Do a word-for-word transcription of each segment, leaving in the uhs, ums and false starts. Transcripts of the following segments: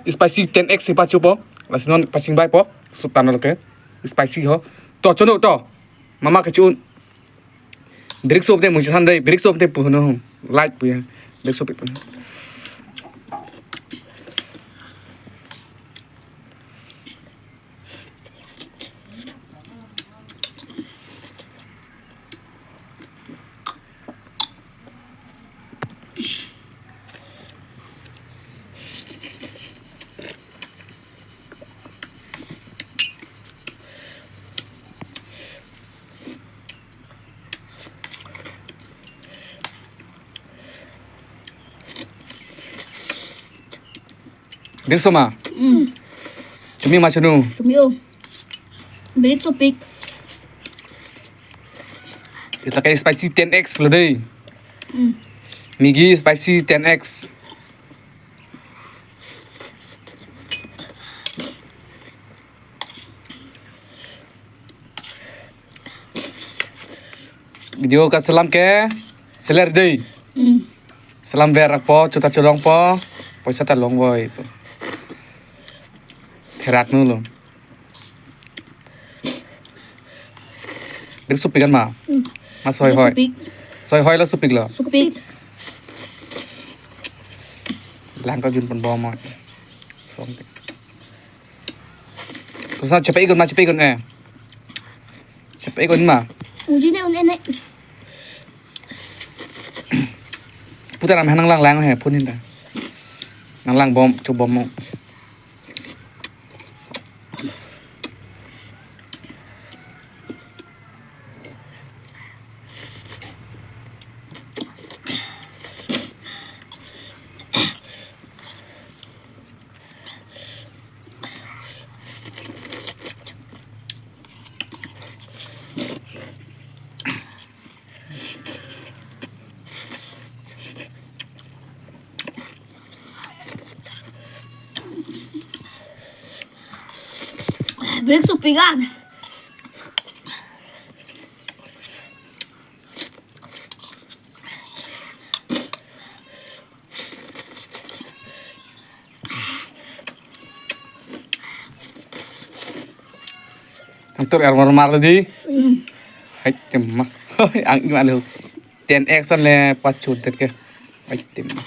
Spicy ten X si pachopo. Lasi non pachingvaipo. Sop tanglo ke. Spicy ho. To chono to. Mama kecho-un. Break sop te musi than dei. Break sop te pu no. Light pu ya. Break sop pu. Break sop ma? Mm. Chumi ma chunu? Chumi o. Break sopik. Ita kai spicy ten X lo dei. Mm. Maggi spicy ten X. Video kaselam ke seler dei. Mm. Selam ver po, chota cholong po, poisa ta longvoi po. Therak nu lo. Break sopik kan ma? Mm. Ma soi hoi. Sopik. Soi hoi lo sopik lo. Sopik. Lang kajun pon bom mo. Song. Kosa chepe ikon ma, chepe ikon eh. Chepe ikon ma. Uji ne un ene. Puta ram hanang lang lang he phun hinta. Nang lang bom, cho bom mo. Break sopik an. Ang tur er mar mar di. Mm. Hai tema. Ang ima lo. Ten X an le pacho det ke. Hai tema.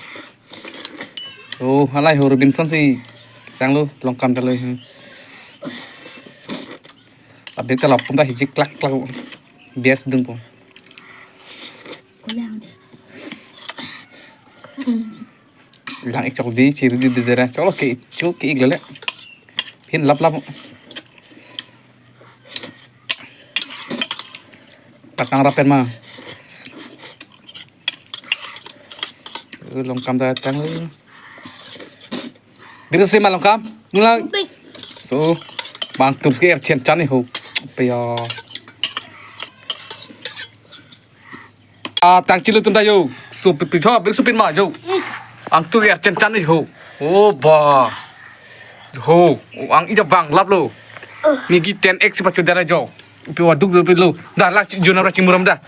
Oh, halai ho Robinson si. Tanglo longkam tanglo. Tapi kalau pun ta hijik klak klak. Bias dung po. Kolang de. Mm. Lang ik chok di, chiri di di dera. Cholo ke, cho ke ik lele. Phin lap lap. Patang rapen ma. Eh, longkam datang. Break sopik ma longkam? Nula. Sopik. So, bang tur ke er chen chan ni ho. Pe ya. Ah, tang chilo tum ta yo. Sopik pi cho, break sopik ma yo. Ang tur er chen chan ni ho. Oh, ba. Ho, ang ija bang lap lo. Maggi ten X pacho dara yo. Pe wa duk duk lo. Da lang chi juna ra chimuram da.